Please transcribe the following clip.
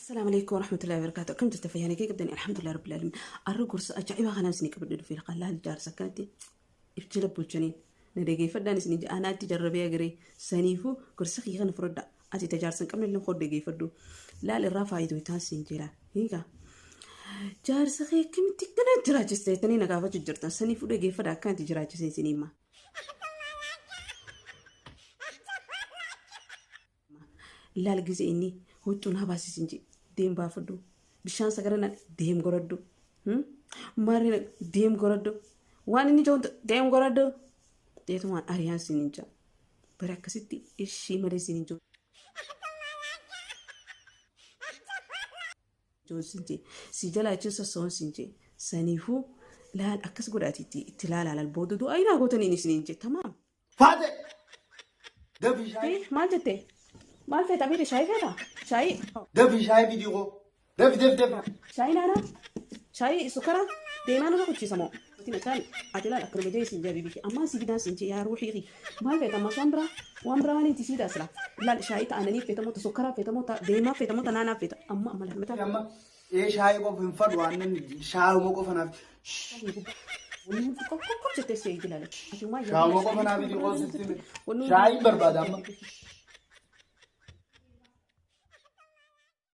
Assalaamu alaikum warahmatullahi wabarakatuh. Akkam jirta fayyaa nagee qabdanii alhamdulillah rabbil alamin. Arra gorsa ajaa'ibaa kanaan isinii qabadhe dhufee laal jaarsa akkanatti if jala bulchaniin na dhageeffadhaan isinii ja'a anaatti jarrabee agaree saniifuu gorsa kiyya kana fudhadha. Ati tajaarsa hin qabne illee koo dhageeffadhu. Laal irraa faayidoo itaan siin jira. Hiika. Jaarsa kee akkamitti akkana jiraachiste jettanii na gaafachuu jirtan saniifuu dhageeffadha akkanatti jiraachise isinii hima. Laal gize inni huccuu naa baasi siin jedhe deem baafadhu. Bishaan sagara na deem goradhu. Maarree na deem goradhu. Waan inni jedhu deem goradhu. Jeetumaan ariyaan siin hin jedhu. Bara akkasitti ishii malee siin hin jiru. Joon siin jee si jalaa jechuun sossoon siin jee saniifuu laal akkas godhaati itti itti laalaa laal booda du'aa inaa gootaniin isiniin jee tamaam. Faate! Dafi shaayii. Maal jette? Maal feeta miidhe shaayii feeta? Shaayii. Dafi shaayii fidii koo. Dafi dafi dafi. Shaayii naanaa? Shaayii sukkaraa? Deemaa nama kuchiisa moo? Ati mataan ati laal akkanuma jee siin jee bibi ammaa si fidaan siin jee yaa ruuxii maal feeta ammas waan biraa waan biraa waan itti siida asla laal shaayii ta'ananii feeta moo ta sukkaraa feeta moo ta deemaa feeta moo ta naanaa feeta amma amma laal mataa Amma ee shaayii qofa hin fadhu aannan shaayuma qofa naaf. Wanni hundi qoqqoqqob jettee si eegi laala. Ati homaa Shaayuma qofa naaf fidii koo sitti. Shaayiin barbaada amma.